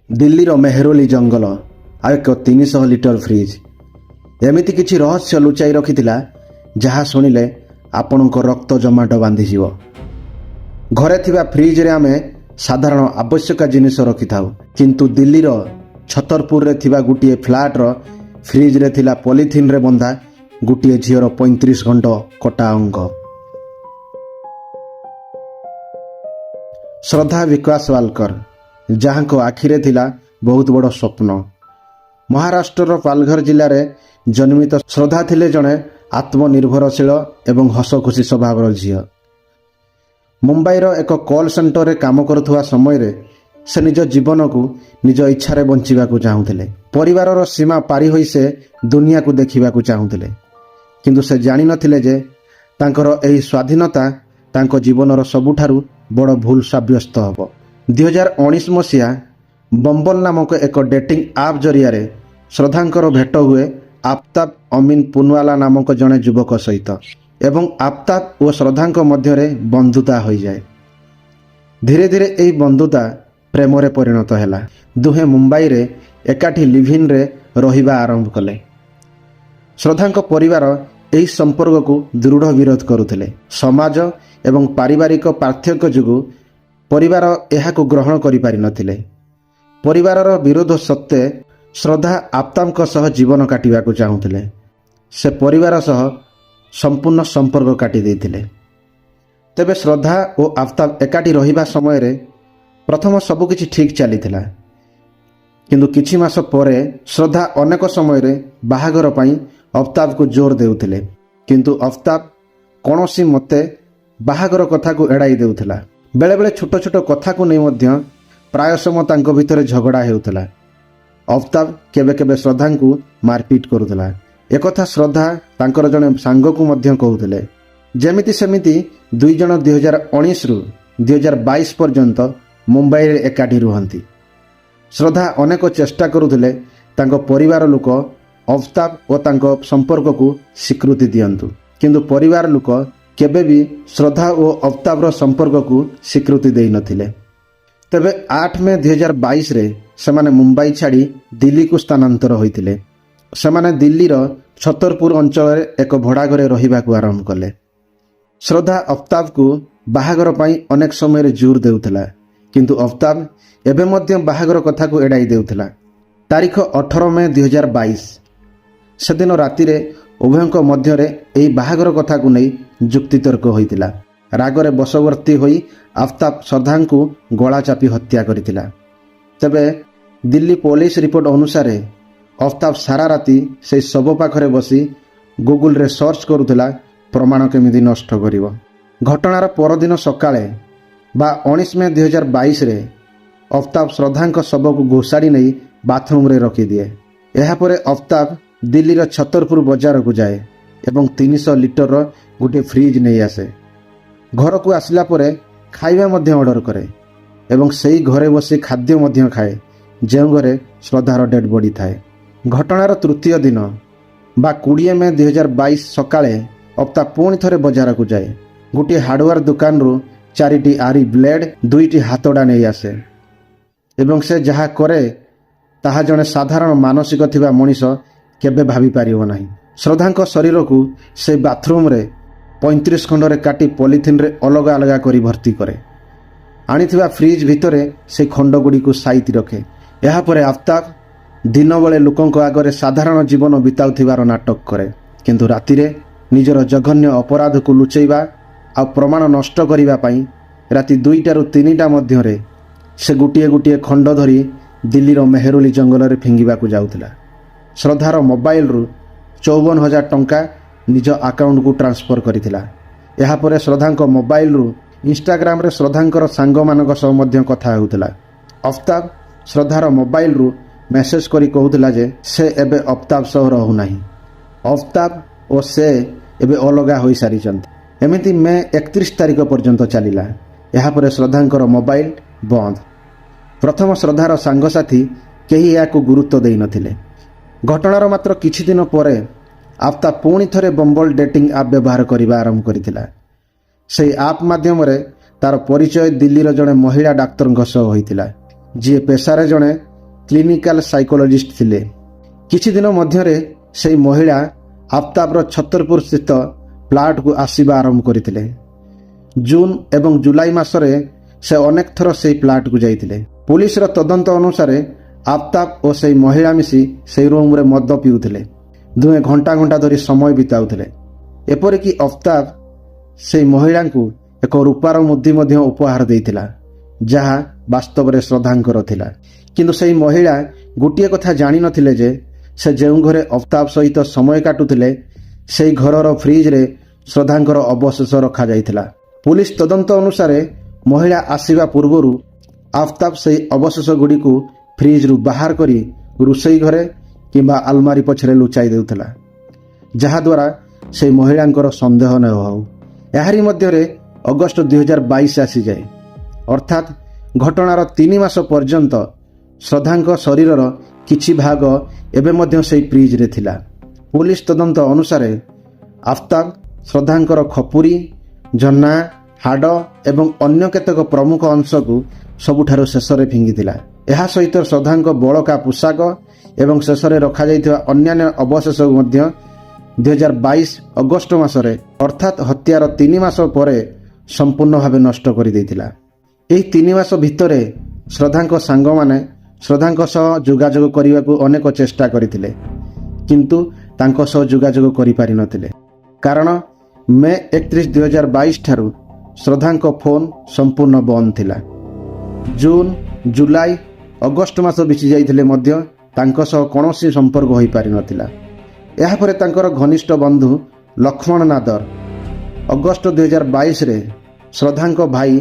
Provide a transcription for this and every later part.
ଦିଲ୍ଲୀର ମେହରୋଲି ଜଙ୍ଗଲ ଆଉ ଏକ 300 ଲିଟର ଫ୍ରିଜ୍ ଏମିତି କିଛି ରହସ୍ୟ ଲୁଚାଇ ରଖିଥିଲା, ଯାହା ଶୁଣିଲେ ଆପଣଙ୍କ ରକ୍ତ ଜମାଟ ବାନ୍ଧିଯିବ। ଘରେ ଥିବା ଫ୍ରିଜ୍ରେ ଆମେ ସାଧାରଣ ଆବଶ୍ୟକ ଜିନିଷ ରଖିଥାଉ, କିନ୍ତୁ ଦିଲ୍ଲୀର ଛତରପୁରରେ ଥିବା ଗୋଟିଏ ଫ୍ଲାଟ୍ର ଫ୍ରିଜ୍ରେ ଥିଲା ପଲିଥିନରେ ବନ୍ଧା ଗୋଟିଏ ଝିଅର 35 ଖଣ୍ଡ କଟା ଅଙ୍ଗ। ଶ୍ରଦ୍ଧା ବିକାଶ ୱାଲକର, ଯାହାଙ୍କ ଆଖିରେ ଥିଲା ବହୁତ ବଡ଼ ସ୍ୱପ୍ନ। ମହାରାଷ୍ଟ୍ରର ପାଲଘର ଜିଲ୍ଲାରେ ଜନ୍ମିତ ଶ୍ରଦ୍ଧା ଥିଲେ ଜଣେ ଆତ୍ମନିର୍ଭରଶୀଳ ଏବଂ ହସଖୁସି ସ୍ୱଭାବର ଝିଅ। ମୁମ୍ବାଇର ଏକ କଲ୍ ସେଣ୍ଟରରେ କାମ କରୁଥିବା ସମୟରେ ସେ ନିଜ ଜୀବନକୁ ନିଜ ଇଚ୍ଛାରେ ବଞ୍ଚିବାକୁ ଚାହୁଁଥିଲେ। ପରିବାରର ସୀମା ପାରି ହୋଇ ସେ ଦୁନିଆକୁ ଦେଖିବାକୁ ଚାହୁଁଥିଲେ। କିନ୍ତୁ ସେ ଜାଣିନଥିଲେ ଯେ ତାଙ୍କର ଏହି ସ୍ୱାଧୀନତା ତାଙ୍କ ଜୀବନର ସବୁଠାରୁ ବଡ଼ ଭୁଲ ସାବ୍ୟସ୍ତ ହେବ। 2019 ମସିହା ବମ୍ବଲ ନାମକ ଏକ ଡେଟିଂ ଆପ୍ ଜରିଆରେ ଶ୍ରଦ୍ଧାଙ୍କର ଭେଟ ହୁଏ ଆଫତାବ ଅମିନ ପୁନୱାଲା ନାମକ ଜଣେ ଯୁବକ ସହିତ ଏବଂ ଆଫତାବ ଓ ଶ୍ରଦ୍ଧାଙ୍କ ମଧ୍ୟରେ ବନ୍ଧୁତା ହୋଇଯାଏ। ଧୀରେ ଧୀରେ ଏହି ବନ୍ଧୁତା ପ୍ରେମରେ ପରିଣତ ହେଲା। ଦୁହେଁ ମୁମ୍ବାଇରେ ଏକାଠି ଲିଭ୍-ଇନ୍ରେ ରହିବା ଆରମ୍ଭ କଲେ। ଶ୍ରଦ୍ଧାଙ୍କ ପରିବାର ଏହି ସମ୍ପର୍କକୁ ଦୃଢ଼ ବିରୋଧ କରୁଥିଲେ। ସମାଜ ଏବଂ ପାରିବାରିକ ପାର୍ଥକ୍ୟ ଯୋଗୁଁ ପରିବାର ଏହାକୁ ଗ୍ରହଣ କରିପାରିନଥିଲେ। ପରିବାରର ବିରୋଧ ସତ୍ତ୍ୱେ ଶ୍ରଦ୍ଧା ଆଫତାବଙ୍କ ସହ ଜୀବନ କାଟିବାକୁ ଚାହୁଁଥିଲେ। ସେ ପରିବାର ସହ ସମ୍ପୂର୍ଣ୍ଣ ସମ୍ପର୍କ କାଟି ଦେଇଥିଲେ। ତେବେ ଶ୍ରଦ୍ଧା ଓ ଆଫତାବ ଏକାଠି ରହିବା ସମୟରେ ପ୍ରଥମ ସବୁକିଛି ଠିକ୍ ଚାଲିଥିଲା। କିନ୍ତୁ କିଛି ମାସ ପରେ ଶ୍ରଦ୍ଧା ଅନେକ ସମୟରେ ବାହାଘର ପାଇଁ ଅଫତାବକୁ ଜୋର ଦେଉଥିଲେ। କିନ୍ତୁ ଅଫତାବ କୌଣସି ମତେ ବାହାଘର କଥାକୁ ଏଡ଼ାଇ ଦେଉଥିଲା। ବେଳେବେଳେ ଛୋଟ ଛୋଟ କଥାକୁ ନେଇ ମଧ୍ୟ ପ୍ରାୟ ସମୟ ତାଙ୍କ ଭିତରେ ଝଗଡ଼ା ହେଉଥିଲା। ଅଫତାବ କେବେ କେବେ ଶ୍ରଦ୍ଧାଙ୍କୁ ମାରପିଟ କରୁଥିଲା। ଏକଥା ଶ୍ରଦ୍ଧା ତାଙ୍କର ଜଣେ ସାଙ୍ଗକୁ ମଧ୍ୟ କହୁଥିଲେ। ଯେମିତି ସେମିତି ଦୁଇ ଜଣ 2019ରୁ 2022 ପର୍ଯ୍ୟନ୍ତ ମୁମ୍ବାଇରେ ଏକାଠି ରୁହନ୍ତି। ଶ୍ରଦ୍ଧା ଅନେକ ଚେଷ୍ଟା କରୁଥିଲେ ତାଙ୍କ ପରିବାର ଲୋକ ଅଫତାବ ଓ ତାଙ୍କ ସମ୍ପର୍କକୁ ସ୍ୱୀକୃତି ଦିଅନ୍ତୁ। କିନ୍ତୁ ପରିବାର ଲୋକ କେବେ ବି ଶ୍ରଦ୍ଧା ଓ ଅଫତାବର ସମ୍ପର୍କକୁ ସ୍ୱୀକୃତି ଦେଇନଥିଲେ। ତେବେ 8 ମେ 2022ରେ ସେମାନେ ମୁମ୍ବାଇ ଛାଡ଼ି ଦିଲ୍ଲୀକୁ ସ୍ଥାନାନ୍ତର ହୋଇଥିଲେ। ସେମାନେ ଦିଲ୍ଲୀର ଛତରପୁର ଅଞ୍ଚଳରେ ଏକ ଭଡ଼ା ଘରେ ରହିବାକୁ ଆରମ୍ଭ କଲେ। ଶ୍ରଦ୍ଧା ଅଫତାବକୁ ବାହାଘର ପାଇଁ ଅନେକ ସମୟରେ ଜୋର ଦେଉଥିଲା, କିନ୍ତୁ ଅଫତାବ ଏବେ ମଧ୍ୟ ବାହାଘର କଥାକୁ ଏଡ଼ାଇ ଦେଉଥିଲା। ତାରିଖ 18 ମେ 2022, ସେଦିନ ରାତିରେ ଉଭୟଙ୍କ ମଧ୍ୟରେ ଏହି ବାହାଘର କଥାକୁ ନେଇ ଯୁକ୍ତିତର୍କ ହୋଇଥିଲା। ରାଗରେ ବଶବର୍ତ୍ତୀ ହୋଇ ଆଫତାବ ଶ୍ରଦ୍ଧାଙ୍କୁ ଗଳା ଚାପି ହତ୍ୟା କରିଥିଲା। ତେବେ ଦିଲ୍ଲୀ ପୋଲିସ ରିପୋର୍ଟ ଅନୁସାରେ ଅଫତାବ ସାରା ରାତି ସେହି ଶବ ପାଖରେ ବସି ଗୁଗୁଲରେ ସର୍ଚ୍ଚ କରୁଥିଲା, ପ୍ରମାଣ କେମିତି ନଷ୍ଟ କରିବ। ଘଟଣାର ପରଦିନ ସକାଳେ ବା 19 ମେ 2022ରେ ଅଫତାବ ଶ୍ରଦ୍ଧାଙ୍କ ଶବକୁ ଘୋଷାଡ଼ି ନେଇ ବାଥରୁମରେ ରଖିଦିଏ। ଏହାପରେ ଅଫତାବ ଦିଲ୍ଲୀର ଛତରପୁର ବଜାରକୁ ଯାଏ ଏବଂ 300 ଲିଟରର ଗୋଟିଏ ଫ୍ରିଜ୍ ନେଇ ଆସେ। ଘରକୁ ଆସିଲା ପରେ ଖାଇବା ମଧ୍ୟ ଅର୍ଡ଼ର କରେ ଏବଂ ସେଇ ଘରେ ବସି ଖାଦ୍ୟ ମଧ୍ୟ ଖାଏ, ଯେଉଁ ଘରେ ଶ୍ରଦ୍ଧାର ଡେଡ୍ ବଡି ଥାଏ। ଘଟଣାର ତୃତୀୟ ଦିନ ବା 20 ମେ 2022 ସକାଳେ ଅଫତାବ ପୁଣି ଥରେ ବଜାରକୁ ଯାଏ। ଗୋଟିଏ ହାର୍ଡ଼ୱେର୍ ଦୋକାନରୁ ଚାରିଟି ଆରି ବ୍ଲେଡ୍, ଦୁଇଟି ହାତୋଡ଼ା ନେଇ ଆସେ ଏବଂ ସେ ଯାହା କରେ ତାହା ଜଣେ ସାଧାରଣ ମାନସିକ ଥିବା ମଣିଷ କେବେ ଭାବିପାରିବ ନାହିଁ। ଶ୍ରଦ୍ଧାଙ୍କ ଶରୀରକୁ ସେ ବାଥରୁମରେ 35 ଖଣ୍ଡରେ କାଟି ପଲିଥିନରେ ଅଲଗା ଅଲଗା କରି ଭର୍ତ୍ତି କରେ। ଆଣିଥିବା ଫ୍ରିଜ୍ ଭିତରେ ସେ ଖଣ୍ଡଗୁଡ଼ିକୁ ସାଇତି ରଖେ। ଏହାପରେ ଆଫତାବ ଦିନବେଳେ ଲୋକଙ୍କ ଆଗରେ ସାଧାରଣ ଜୀବନ ବିତାଉଥିବାର ନାଟକ କରେ, କିନ୍ତୁ ରାତିରେ ନିଜର ଜଘନ୍ୟ ଅପରାଧକୁ ଲୁଚେଇବା ଆଉ ପ୍ରମାଣ ନଷ୍ଟ କରିବା ପାଇଁ ରାତି 2ଟାରୁ 3ଟା ମଧ୍ୟରେ ସେ ଗୋଟିଏ ଗୋଟିଏ ଖଣ୍ଡ ଧରି ଦିଲ୍ଲୀର ମେହରୋଲି ଜଙ୍ଗଲରେ ଫିଙ୍ଗିବାକୁ ଯାଉଥିଲା। ଶ୍ରଦ୍ଧାର ମୋବାଇଲରୁ 54,000 ଟଙ୍କା ନିଜ ଆକାଉଣ୍ଟକୁ ଟ୍ରାନ୍ସଫର କରିଥିଲା। ଏହାପରେ ଶ୍ରଦ୍ଧାଙ୍କ ମୋବାଇଲରୁ ଇନଷ୍ଟାଗ୍ରାମରେ ଶ୍ରଦ୍ଧାଙ୍କର ସାଙ୍ଗମାନଙ୍କ ସହ ମଧ୍ୟ କଥା ହେଉଥିଲା। ଅଫତାବ ଶ୍ରଦ୍ଧାର ମୋବାଇଲରୁ ମେସେଜ କରି କହୁଥିଲା ଯେ ସେ ଏବେ ଅଫତାବ ସହ ରହୁନାହିଁ। ଅଫତାବ ଓ ସେ ଏବେ ଅଲଗା ହୋଇସାରିଛନ୍ତି। ଏମିତି ମେ 31 ତାରିଖ ପର୍ଯ୍ୟନ୍ତ ଚାଲିଲା। ଏହାପରେ ଶ୍ରଦ୍ଧାଙ୍କର ମୋବାଇଲ ବନ୍ଦ। ପ୍ରଥମ ଶ୍ରଦ୍ଧାର ସାଙ୍ଗସାଥି କେହି ଏହାକୁ ଗୁରୁତ୍ୱ ଦେଇନଥିଲେ। ଘଟଣାର ମାତ୍ର କିଛି ଦିନ ପରେ ଆଫତାବ ପୁଣି ଥରେ ବମ୍ବଲ ଡେଟିଂ ଆପ୍ ବ୍ୟବହାର କରିବା ଆରମ୍ଭ କରିଥିଲା। ସେହି ଆପ୍ ମାଧ୍ୟମରେ ତାର ପରିଚୟ ଦିଲ୍ଲୀର ଜଣେ ମହିଳା ଡାକ୍ତରଙ୍କ ସହ ହୋଇଥିଲା, ଯିଏ ପେଶାରେ ଜଣେ କ୍ଲିନିକାଲ ସାଇକୋଲୋଜିଷ୍ଟ ଥିଲେ। କିଛି ଦିନ ମଧ୍ୟରେ ସେହି ମହିଳା ଆଫତାବର ଛତରପୁର ସ୍ଥିତ ପ୍ଲାଟକୁ ଆସିବା ଆରମ୍ଭ କରିଥିଲେ। ଜୁନ୍ ଏବଂ ଜୁଲାଇ ମାସରେ ସେ ଅନେକ ଥର ସେହି ପ୍ଲାଟକୁ ଯାଇଥିଲେ। ପୁଲିସର ତଦନ୍ତ ଅନୁସାରେ ଆଫତାବ ଓ ସେହି ମହିଳା ମିଶି ସେହି ରୁମ୍ରେ ମଦ ପିଉଥିଲେ। ଦୁହେଁ ଘଣ୍ଟା ଘଣ୍ଟା ଧରି ସମୟ ବିତାଉଥିଲେ। ଏପରିକି ଅଫତାବ ସେହି ମହିଳାଙ୍କୁ ଏକ ରୂପାର ମୁଦି ମଧ୍ୟ ଉପହାର ଦେଇଥିଲା, ଯାହା ବାସ୍ତବରେ ଶ୍ରଦ୍ଧାଙ୍କର ଥିଲା। କିନ୍ତୁ ସେହି ମହିଳା ଗୋଟିଏ କଥା ଜାଣିନଥିଲେ ଯେ ସେ ଯେଉଁ ଘରେ ଅଫତାବ ସହିତ ସମୟ କାଟୁଥିଲେ, ସେହି ଘରର ଫ୍ରିଜରେ ଶ୍ରଦ୍ଧାଙ୍କର ଅବଶେଷ ରଖାଯାଇଥିଲା। ପୁଲିସ ତଦନ୍ତ ଅନୁସାରେ ମହିଳା ଆସିବା ପୂର୍ବରୁ ଆଫତାବ ସେହି ଅବଶେଷ ଗୁଡ଼ିକୁ ଫ୍ରିଜରୁ ବାହାର କରି ରୋଷେଇ ଘରେ କିମ୍ବା ଆଲମାରି ପଛରେ ଲୁଚାଇ ଦେଉଥିଲା, ଯାହାଦ୍ୱାରା ସେହି ମହିଳାଙ୍କର ସନ୍ଦେହ ନ ହେଉ। ଏହାରି ମଧ୍ୟରେ ଅଗଷ୍ଟ 2022 ଆସିଯାଏ। ଅର୍ଥାତ୍ ଘଟଣାର 3 ମାସ ପର୍ଯ୍ୟନ୍ତ ଶ୍ରଦ୍ଧାଙ୍କ ଶରୀରର କିଛି ଭାଗ ଏବେ ମଧ୍ୟ ସେହି ଫ୍ରିଜରେ ଥିଲା। ପୁଲିସ ତଦନ୍ତ ଅନୁସାରେ ଆଫତାବ ଶ୍ରଦ୍ଧାଙ୍କର ଖପୁରୀ, ଜହ୍ନା, ହାଡ଼ ଏବଂ ଅନ୍ୟ କେତେକ ପ୍ରମୁଖ ଅଂଶକୁ ସବୁଠାରୁ ଶେଷରେ ଫିଙ୍ଗିଥିଲା। ଏହା ସହିତ ଶ୍ରଦ୍ଧାଙ୍କ ବଳକା ପୋଷାକ ଏବଂ ଶେଷରେ ରଖାଯାଇଥିବା ଅନ୍ୟାନ୍ୟ ଅବଶେଷକୁ ମଧ୍ୟ 2022 ଅଗଷ୍ଟ ମାସରେ, ଅର୍ଥାତ୍ ହତ୍ୟାର 3 ମାସ ପରେ ସମ୍ପୂର୍ଣ୍ଣ ଭାବେ ନଷ୍ଟ କରିଦେଇଥିଲା। ଏହି 3 ମାସ ଭିତରେ ଶ୍ରଦ୍ଧାଙ୍କ ସାଙ୍ଗମାନେ ଶ୍ରଦ୍ଧାଙ୍କ ସହ ଯୋଗାଯୋଗ କରିବାକୁ ଅନେକ ଚେଷ୍ଟା କରିଥିଲେ, କିନ୍ତୁ ତାଙ୍କ ସହ ଯୋଗାଯୋଗ କରିପାରିନଥିଲେ, କାରଣ ମେ 31, 2022 ଠାରୁ ଶ୍ରଦ୍ଧାଙ୍କ ଫୋନ୍ ସମ୍ପୂର୍ଣ୍ଣ ବନ୍ଦ ଥିଲା। ଜୁନ୍, ଜୁଲାଇ, ଅଗଷ୍ଟ ମାସ ବିତି ଯାଇଥିଲେ ମଧ୍ୟ ତାଙ୍କ ସହ କୌଣସି ସମ୍ପର୍କ ହୋଇପାରିନଥିଲା। ଏହାପରେ ତାଙ୍କର ଘନିଷ୍ଠ ବନ୍ଧୁ ଲକ୍ଷ୍ମଣ ନାଦର ଅଗଷ୍ଟ 2022ରେ ଶ୍ରଦ୍ଧାଙ୍କ ଭାଇ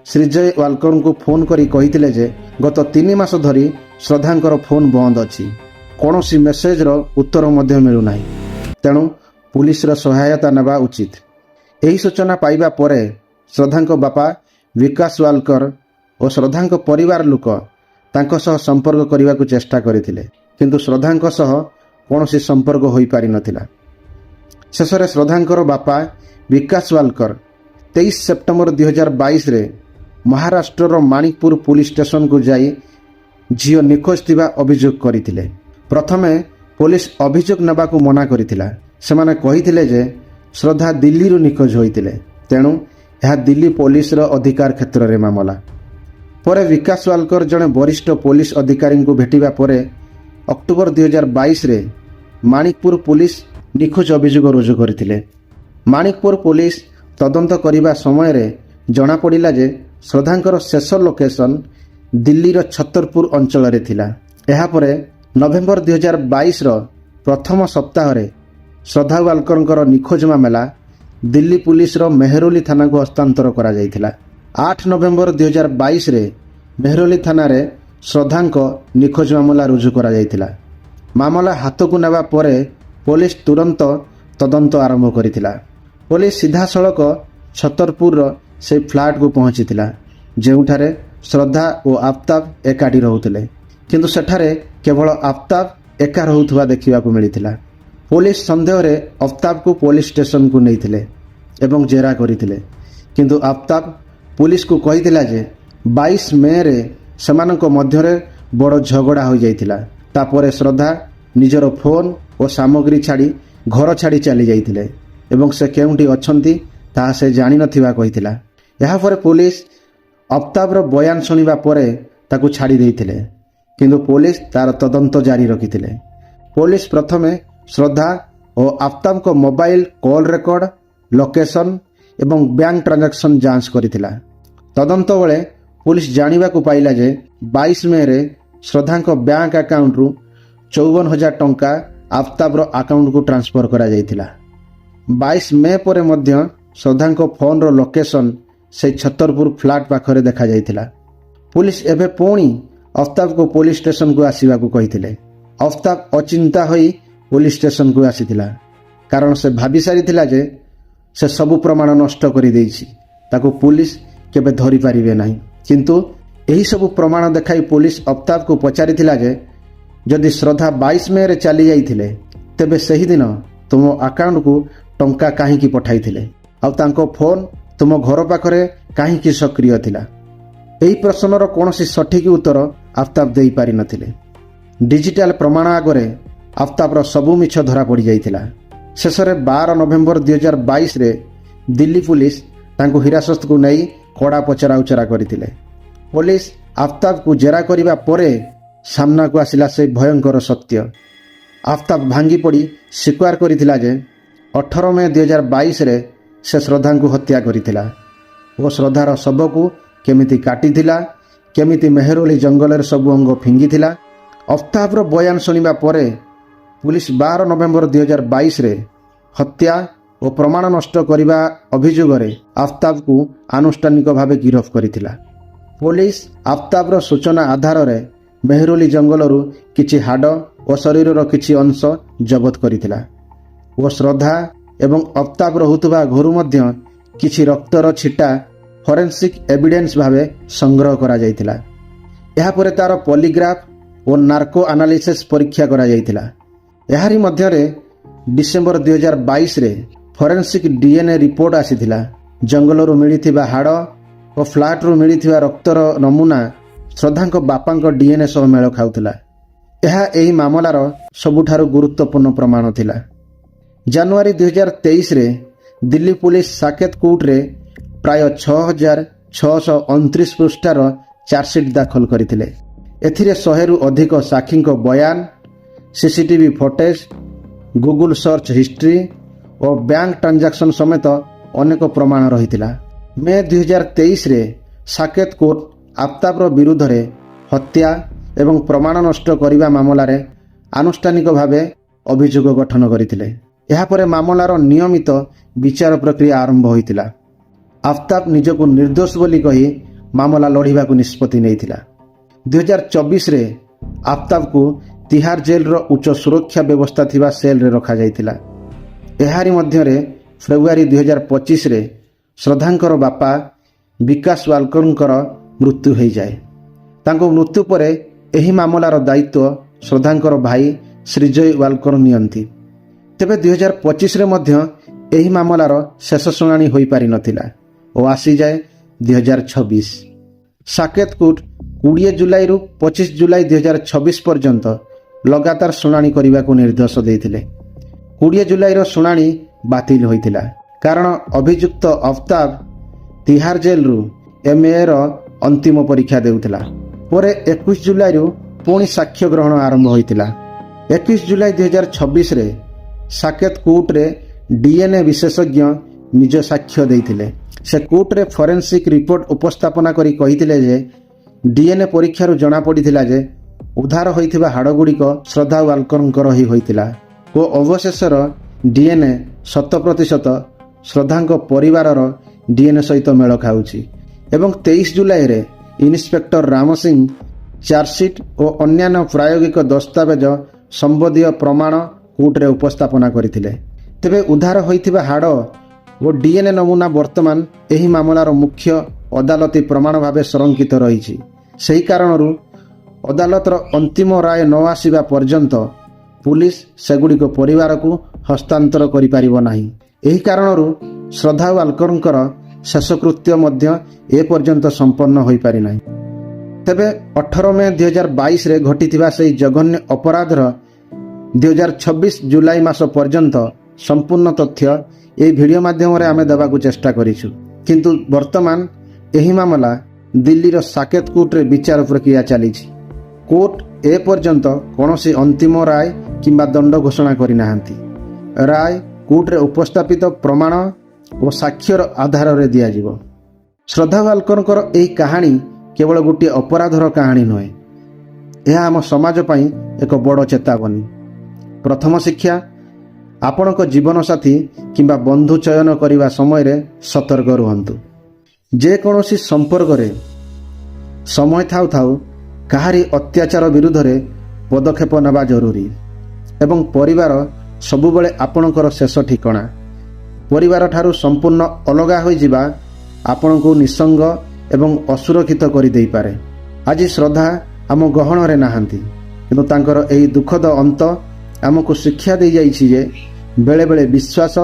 ଶ୍ରୀଜୟ ୱାଲକରଙ୍କୁ ଫୋନ୍ କରି କହିଥିଲେ ଯେ ଗତ 3 ମାସ ଧରି ଶ୍ରଦ୍ଧାଙ୍କର ଫୋନ୍ ବନ୍ଦ ଅଛି, କୌଣସି ମେସେଜର ଉତ୍ତର ମଧ୍ୟ ମିଳୁନାହିଁ, ତେଣୁ ପୁଲିସର ସହାୟତା ନେବା ଉଚିତ। ଏହି ସୂଚନା ପାଇବା ପରେ ଶ୍ରଦ୍ଧାଙ୍କ ବାପା ବିକାଶ ୱାଲକର ଓ ଶ୍ରଦ୍ଧାଙ୍କ ପରିବାର ଲୋକ ତାଙ୍କ ସହ ସମ୍ପର୍କ କରିବାକୁ ଚେଷ୍ଟା କରିଥିଲେ, କିନ୍ତୁ ଶ୍ରଦ୍ଧାଙ୍କ ସହ କୌଣସି ସମ୍ପର୍କ ହୋଇପାରିନଥିଲା। ଶେଷରେ ଶ୍ରଦ୍ଧାଙ୍କର ବାପା ବିକାଶ ୱାଲକର 23 ସେପ୍ଟେମ୍ବର 2022ରେ ମହାରାଷ୍ଟ୍ରର ମାଣିକପୁର ପୁଲିସ ଷ୍ଟେସନକୁ ଯାଇ ଝିଅ ନିଖୋଜ ଥିବା ଅଭିଯୋଗ କରିଥିଲେ। ପ୍ରଥମେ ପୋଲିସ ଅଭିଯୋଗ ନେବାକୁ ମନା କରିଥିଲା। ସେମାନେ କହିଥିଲେ ଯେ ଶ୍ରଦ୍ଧା ଦିଲ୍ଲୀରୁ ନିଖୋଜ ହୋଇଥିଲେ, ତେଣୁ ଏହା ଦିଲ୍ଲୀ ପୋଲିସର ଅଧିକାର କ୍ଷେତ୍ରରେ ମାମଲା। ପରେ ବିକାଶ ୱାଲକର ଜଣେ ବରିଷ୍ଠ ପୋଲିସ ଅଧିକାରୀଙ୍କୁ ଭେଟିବା ପରେ ଅକ୍ଟୋବର 2022ରେ ମାଣିକପୁର ପୋଲିସ ନିଖୋଜ ଅଭିଯୋଗ ରୁଜୁ କରିଥିଲେ। ମାଣିକପୁର ପୋଲିସ ତଦନ୍ତ କରିବା ସମୟରେ ଜଣାପଡ଼ିଲା ଯେ ଶ୍ରଦ୍ଧାଙ୍କର ଶେଷ ଲୋକେସନ ଦିଲ୍ଲୀର ଛତରପୁର ଅଞ୍ଚଳରେ ଥିଲା। ଏହାପରେ ନଭେମ୍ବର 2022ର ପ୍ରଥମ ସପ୍ତାହରେ ଶ୍ରଦ୍ଧା ୱାଲକରଙ୍କର ନିଖୋଜ ମାମଲା ଦିଲ୍ଲୀ ପୁଲିସର ମେହରୌଲି ଥାନାକୁ ହସ୍ତାନ୍ତର କରାଯାଇଥିଲା। 8 ନଭେମ୍ବର 2022ରେ ମେହରୌଲି ଥାନାରେ ଶ୍ରଦ୍ଧାଙ୍କ ନିଖୋଜ ମାମଲା ରୁଜୁ କରାଯାଇଥିଲା। ମାମଲା ହାତକୁ ନେବା ପରେ ପୋଲିସ ତୁରନ୍ତ ତଦନ୍ତ ଆରମ୍ଭ କରିଥିଲା। ପୋଲିସ ସିଧାସଳଖ ଛତରପୁରର ସେହି ଫ୍ଲାଟକୁ ପହଞ୍ଚିଥିଲା, ଯେଉଁଠାରେ ଶ୍ରଦ୍ଧା ଓ ଆଫତାବ ଏକାଠି ରହୁଥିଲେ। କିନ୍ତୁ ସେଠାରେ କେବଳ ଆଫତାବ ଏକା ରହୁଥିବା ଦେଖିବାକୁ ମିଳିଥିଲା। ପୋଲିସ ସନ୍ଦେହରେ ଅଫତାବକୁ ପୋଲିସ ଷ୍ଟେସନକୁ ନେଇଥିଲେ ଏବଂ ଜେରା କରିଥିଲେ। କିନ୍ତୁ ଆଫତାବ ପୋଲିସକୁ କହିଥିଲା ଯେ 22 ମେରେ ସେମାନଙ୍କ ମଧ୍ୟରେ ବଡ଼ ଝଗଡ଼ା ହୋଇଯାଇଥିଲା। ତାପରେ ଶ୍ରଦ୍ଧା ନିଜର ଫୋନ୍ ଓ ସାମଗ୍ରୀ ଛାଡ଼ି ଘର ଛାଡ଼ି ଚାଲି ଯାଇଥିଲେ ଏବଂ ସେ କେଉଁଠି ଅଛନ୍ତି ତାହା ସେ ଜାଣିନଥିବା କହିଥିଲା। ଏହାପରେ ପୋଲିସ ଅଫତାବର ବୟାନ ଶୁଣିବା ପରେ ତାକୁ ଛାଡ଼ି ଦେଇଥିଲେ, କିନ୍ତୁ ପୋଲିସ ତାର ତଦନ୍ତ ଜାରି ରଖିଥିଲେ। ପୋଲିସ ପ୍ରଥମେ ଶ୍ରଦ୍ଧା ଓ ଆଫତାବଙ୍କ ମୋବାଇଲ କଲ୍ ରେକର୍ଡ, ଲୋକେସନ ଏବଂ ବ୍ୟାଙ୍କ ଟ୍ରାଞ୍ଜାକ୍ସନ୍ ଯାଞ୍ଚ କରିଥିଲା। ତଦନ୍ତ ବେଳେ ପୋଲିସ ଜାଣିବାକୁ ପାଇଲା ଯେ 22 ମେରେ ଶ୍ରଦ୍ଧାଙ୍କ ବ୍ୟାଙ୍କ ଆକାଉଣ୍ଟରୁ 54,000 ଟଙ୍କା ଆଫତାବର ଆକାଉଣ୍ଟକୁ ଟ୍ରାନ୍ସଫର କରାଯାଇଥିଲା। 22 ମେ ପରେ ମଧ୍ୟ ଶ୍ରଦ୍ଧାଙ୍କ ଫୋନ୍ର ଲୋକେସନ ସେହି ଛତରପୁର ଫ୍ଲାଟ୍ ପାଖରେ ଦେଖାଯାଇଥିଲା। ପୋଲିସ ଏବେ ପୁଣି ଅଫତାବକୁ ପୋଲିସ ଷ୍ଟେସନକୁ ଆସିବାକୁ କହିଥିଲେ। ଅଫତାବ ଅଚିନ୍ତା ହୋଇ ପୋଲିସ ଷ୍ଟେସନକୁ ଆସିଥିଲା, କାରଣ ସେ ଭାବି ସାରିଥିଲା ଯେ ସେ ସବୁ ପ୍ରମାଣ ନଷ୍ଟ କରିଦେଇଛି, ତାକୁ ପୋଲିସ କେବେ ଧରିପାରିବେ ନାହିଁ। କିନ୍ତୁ ଏହିସବୁ ପ୍ରମାଣ ଦେଖାଇ ପୋଲିସ ଅଫତାବକୁ ପଚାରିଥିଲା ଯେ ଯଦି ଶ୍ରଦ୍ଧା 22 ମେରେ ଚାଲି ଯାଇଥିଲେ, ତେବେ ସେହିଦିନ ତୁମ ଆକାଉଣ୍ଟକୁ ଟଙ୍କା କାହିଁକି ପଠାଇଥିଲେ ଆଉ ତାଙ୍କ ଫୋନ୍ ତୁମ ଘର ପାଖରେ କାହିଁକି ସକ୍ରିୟ ଥିଲା? ଏହି ପ୍ରଶ୍ନର କୌଣସି ସଠିକ୍ ଉତ୍ତର ଆଫତାବ ଦେଇପାରିନଥିଲେ। ଡିଜିଟାଲ ପ୍ରମାଣ ଆଗରେ ଆଫତାବର ସବୁ ମିଛ ଧରା ପଡ଼ିଯାଇଥିଲା। ଶେଷରେ 12 ନଭେମ୍ବର 2022ରେ ଦିଲ୍ଲୀ ପୁଲିସ ତାଙ୍କୁ ହିରାସତକୁ ନେଇ କଡ଼ା ପଚରାଉଚରା କରିଥିଲେ। ପୋଲିସ ଆଫତାବକୁ ଜେରା କରିବା ପରେ ସାମ୍ନାକୁ ଆସିଲା ସେ ଭୟଙ୍କର ସତ୍ୟ। ଆଫତାବ ଭାଙ୍ଗି ପଡ଼ି ସ୍ୱୀକାର କରିଥିଲା ଯେ 18 ମେ 2022ରେ ସେ ଶ୍ରଦ୍ଧାଙ୍କୁ ହତ୍ୟା କରିଥିଲା ଓ ଶ୍ରଦ୍ଧାର ଶବକୁ କେମିତି କାଟିଥିଲା, କେମିତି ମେହରୋଲି ଜଙ୍ଗଲରେ ସବୁ ଅଙ୍ଗ ଫିଙ୍ଗିଥିଲା। ଅଫତାବର ବୟାନ ଶୁଣିବା ପରେ ପୁଲିସ 12 ନଭେମ୍ବର 2022ରେ ହତ୍ୟା ଓ ପ୍ରମାଣ ନଷ୍ଟ କରିବା ଅଭିଯୋଗରେ ଆଫତାବକୁ ଆନୁଷ୍ଠାନିକ ଭାବେ ଗିରଫ କରିଥିଲା। ପୋଲିସ ଆଫତାବର ସୂଚନା ଆଧାରରେ ମେହରୋଲି ଜଙ୍ଗଲରୁ କିଛି ହାଡ଼ ଓ ଶରୀରର କିଛି ଅଂଶ ଜବତ କରିଥିଲା ଓ ଶ୍ରଦ୍ଧା ଏବଂ ଅଫତାବ ରହୁଥିବା ଘରୁ ମଧ୍ୟ କିଛି ରକ୍ତର ଛିଟା ଫରେନ୍ସିକ୍ ଏଭିଡେନ୍ସ ଭାବେ ସଂଗ୍ରହ କରାଯାଇଥିଲା। ଏହାପରେ ତାର ପଲିଗ୍ରାଫ ଓ ନାର୍କୋ ଆନାଲିସିସ୍ ପରୀକ୍ଷା କରାଯାଇଥିଲା। ଏହାରି ମଧ୍ୟରେ ଡିସେମ୍ବର 2022ରେ ଫରେନ୍ସିକ୍ ଡିଏନ୍ଏ ରିପୋର୍ଟ ଆସିଥିଲା। ଜଙ୍ଗଲରୁ ମିଳିଥିବା ହାଡ଼ ଓ ଫ୍ଲାଟରୁ ମିଳିଥିବା ରକ୍ତର ନମୁନା ଶ୍ରଦ୍ଧାଙ୍କ ବାପାଙ୍କ ଡିଏନ୍ଏ ସହ ମେଳ ଖାଉଥିଲା। ଏହା ଏହି ମାମଲାର ସବୁଠାରୁ ଗୁରୁତ୍ୱପୂର୍ଣ୍ଣ ପ୍ରମାଣ ଥିଲା। ଜାନୁଆରୀ 2023ରେ ଦିଲ୍ଲୀ ପୁଲିସ ସାକେତ କୋର୍ଟରେ ପ୍ରାୟ 6629 ପୃଷ୍ଠାର ଚାର୍ଜସିଟ୍ ଦାଖଲ କରିଥିଲେ। ଏଥିରେ 100ରୁ ଅଧିକ ସାକ୍ଷୀଙ୍କ ବୟାନ, CCTV footage, Google search history ଓ ବ୍ୟାଙ୍କ ଟ୍ରାଞ୍ଜାକ୍ସନ୍ ସମେତ ଅନେକ ପ୍ରମାଣ ରହିଥିଲା। ମେ 2023ରେ ସାକେତ କୋର୍ଟ ଆଫତାବର ବିରୁଦ୍ଧରେ ହତ୍ୟା ଏବଂ ପ୍ରମାଣ ନଷ୍ଟ କରିବା ମାମଲାରେ ଆନୁଷ୍ଠାନିକ ଭାବେ ଅଭିଯୋଗ ଗଠନ କରିଥିଲେ। ଏହାପରେ ମାମଲାର ନିୟମିତ ବିଚାର ପ୍ରକ୍ରିୟା ଆରମ୍ଭ ହୋଇଥିଲା। ଆଫତାବ ନିଜକୁ ନିର୍ଦ୍ଦୋଷ ବୋଲି କହି ମାମଲା ଲଢ଼ିବାକୁ ନିଷ୍ପତ୍ତି ନେଇଥିଲା। 2024ରେ ଆଫତାବକୁ ତିହାର ଜେଲର ଉଚ୍ଚ ସୁରକ୍ଷା ବ୍ୟବସ୍ଥା ଥିବା ସେଲରେ ରଖାଯାଇଥିଲା। ଏହାରି ମଧ୍ୟରେ ଫେବୃଆରୀ 2025ରେ ଶ୍ରଦ୍ଧାଙ୍କର ବାପା ବିକାଶ ୱାଲକରଙ୍କର ମୃତ୍ୟୁ ହୋଇଯାଏ। ତାଙ୍କ ମୃତ୍ୟୁ ପରେ ଏହି ମାମଲାର ଦାୟିତ୍ୱ ଶ୍ରଦ୍ଧାଙ୍କର ଭାଇ ଶ୍ରୀଜୟ ୱାଲକର ନିଅନ୍ତି। ତେବେ 2025ରେ ମଧ୍ୟ ଏହି ମାମଲାର ଶେଷ ଶୁଣାଣି ହୋଇପାରିନଥିଲା ଓ ଆସିଯାଏ 2026। ସାକେତ କୋର୍ଟ 20 ଜୁଲାଇରୁ 25 ଜୁଲାଇ 2026 ପର୍ଯ୍ୟନ୍ତ ଲଗାତାର ଶୁଣାଣି କରିବାକୁ ନିର୍ଦ୍ଦେଶ ଦେଇଥିଲେ। 20 ଜୁଲାଇର ଶୁଣାଣି ବାତିଲ ହୋଇଥିଲା, କାରଣ ଅଭିଯୁକ୍ତ ଅଫତାବ ତିହାର ଜେଲରୁ ଏମ୍ଏର ଅନ୍ତିମ ପରୀକ୍ଷା ଦେଉଥିଲା। ପରେ 21 ଜୁଲାଇରୁ ପୁଣି ସାକ୍ଷ୍ୟ ଗ୍ରହଣ ଆରମ୍ଭ ହୋଇଥିଲା। 21 ଜୁଲାଇ 2026ରେ ସାକେତ କୋର୍ଟରେ ଡିଏନ୍ଏ ବିଶେଷଜ୍ଞ ନିଜ ସାକ୍ଷ୍ୟ ଦେଇଥିଲେ। ସେ କୋର୍ଟରେ ଫରେନ୍ସିକ୍ ରିପୋର୍ଟ ଉପସ୍ଥାପନା କରି କହିଥିଲେ ଯେ ଡିଏନ୍ଏ ପରୀକ୍ଷାରୁ ଜଣାପଡ଼ିଥିଲା ଯେ ଉଦ୍ଧାର ହୋଇଥିବା ହାଡ଼ଗୁଡ଼ିକ ଶ୍ରଦ୍ଧା ୱାଲକରଙ୍କର ହିଁ ହୋଇଥିଲା ଓ ଅବଶେଷର ଡିଏନ୍ଏ 100% ଶ୍ରଦ୍ଧାଙ୍କ ପରିବାରର ଡିଏନ୍ଏ ସହିତ ମେଳ ଖାଉଛି। ଏବଂ 23 ଜୁଲାଇରେ ଇନ୍ସପେକ୍ଟର ରାମ ସିଂ ଚାର୍ଜସିଟ୍ ଓ ଅନ୍ୟାନ୍ୟ ପ୍ରାୟୋଗିକ ଦସ୍ତାବେଜ ସମ୍ବନ୍ଧୀୟ ପ୍ରମାଣ କୋର୍ଟରେ ଉପସ୍ଥାପନା କରିଥିଲେ। ତେବେ ଉଦ୍ଧାର ହୋଇଥିବା ହାଡ଼ ଓ ଡିଏନ୍ଏ ନମୁନା ବର୍ତ୍ତମାନ ଏହି ମାମଲାର ମୁଖ୍ୟ ଅଦାଲତି ପ୍ରମାଣ ଭାବେ ସଂରକ୍ଷିତ ରହିଛି। ସେହି କାରଣରୁ ଅଦାଲତର ଅନ୍ତିମ ରାୟ ନ ଆସିବା ପର୍ଯ୍ୟନ୍ତ ପୁଲିସ ସେଗୁଡ଼ିକ ପରିବାରକୁ ହସ୍ତାନ୍ତର କରିପାରିବ ନାହିଁ। ଏହି କାରଣରୁ ଶ୍ରଦ୍ଧା ୱାଲକରଙ୍କର ଶେଷକୃତ୍ୟ ମଧ୍ୟ ଏପର୍ଯ୍ୟନ୍ତ ସମ୍ପନ୍ନ ହୋଇପାରିନାହିଁ। ତେବେ 18 ମେ 2022ରେ ଘଟିଥିବା ସେହି ଜଘନ୍ୟ ଅପରାଧର 2026 ଜୁଲାଇ ମାସ ପର୍ଯ୍ୟନ୍ତ ସମ୍ପୂର୍ଣ୍ଣ ତଥ୍ୟ ଏହି ଭିଡ଼ିଓ ମାଧ୍ୟମରେ ଆମେ ଦେବାକୁ ଚେଷ୍ଟା କରିଛୁ। କିନ୍ତୁ ବର୍ତ୍ତମାନ ଏହି ମାମଲା ଦିଲ୍ଲୀର ସାକେତ କୋର୍ଟରେ ବିଚାର ପ୍ରକ୍ରିୟା ଚାଲିଛି। କୋର୍ଟ ଏପର୍ଯ୍ୟନ୍ତ କୌଣସି ଅନ୍ତିମ ରାୟ କିମ୍ବା ଦଣ୍ଡ ଘୋଷଣା କରିନାହାନ୍ତି। ରାୟ କୋର୍ଟରେ ଉପସ୍ଥାପିତ ପ୍ରମାଣ ଓ ସାକ୍ଷ୍ୟର ଆଧାରରେ ଦିଆଯିବ। ଶ୍ରଦ୍ଧା ୱାଲକରଙ୍କର ଏହି କାହାଣୀ କେବଳ ଗୋଟିଏ ଅପରାଧର କାହାଣୀ ନୁହେଁ, ଏହା ଆମ ସମାଜ ପାଇଁ ଏକ ବଡ଼ ଚେତାବନୀ। ପ୍ରଥମ ଶିକ୍ଷା, ଆପଣଙ୍କ ଜୀବନସାଥୀ କିମ୍ବା ବନ୍ଧୁ ଚୟନ କରିବା ସମୟରେ ସତର୍କ ରୁହନ୍ତୁ। ଯେକୌଣସି ସମ୍ପର୍କରେ ସମୟ ଥାଉ ଥାଉ କାହାରି ଅତ୍ୟାଚାର ବିରୁଦ୍ଧରେ ପଦକ୍ଷେପ ନେବା ଜରୁରୀ ଏବଂ ପରିବାର ସବୁବେଳେ ଆପଣଙ୍କର ଶେଷ ଠିକଣା। ପରିବାରଠାରୁ ସମ୍ପୂର୍ଣ୍ଣ ଅଲଗା ହୋଇଯିବା ଆପଣଙ୍କୁ ନିଃସଙ୍ଗ ଏବଂ ଅସୁରକ୍ଷିତ କରିଦେଇପାରେ। ଆଜି ଶ୍ରଦ୍ଧା ଆମ ଗହଣରେ ନାହାନ୍ତି, କିନ୍ତୁ ତାଙ୍କର ଏହି ଦୁଃଖଦ ଅନ୍ତ ଆମକୁ ଶିକ୍ଷା ଦେଇଯାଇଛି ଯେ ବେଳେବେଳେ ବିଶ୍ୱାସ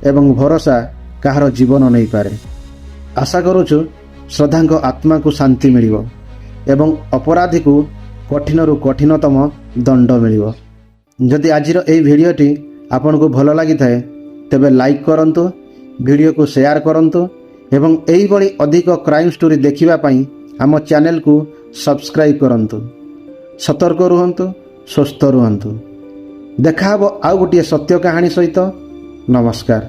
ଏବଂ ଭରସା କାହାର ଜୀବନ ନେଇପାରେ। ଆଶା କରୁଛୁ, ଶ୍ରଦ୍ଧାଙ୍କ ଆତ୍ମାକୁ ଶାନ୍ତି ମିଳିବ ଏବଂ ଅପରାଧୀକୁ କଠିନରୁ କଠିନତମ ଦଣ୍ଡ ମିଳିବ। ଯଦି ଆଜିର ଏହି ଭିଡ଼ିଓଟି ଆପଣଙ୍କୁ ଭଲ ଲାଗିଥାଏ, ତେବେ ଲାଇକ୍ କରନ୍ତୁ, ଭିଡ଼ିଓକୁ ସେୟାର କରନ୍ତୁ ଏବଂ ଏହିଭଳି ଅଧିକ କ୍ରାଇମ୍ ଷ୍ଟୋରି ଦେଖିବା ପାଇଁ ଆମ ଚ୍ୟାନେଲକୁ ସବସ୍କ୍ରାଇବ୍ କରନ୍ତୁ। ସତର୍କ ରୁହନ୍ତୁ, ସୁସ୍ଥ ରୁହନ୍ତୁ। ଦେଖାହେବ ଆଉ ଗୋଟିଏ ସତ୍ୟ କାହାଣୀ ସହିତ। ନମସ୍କାର।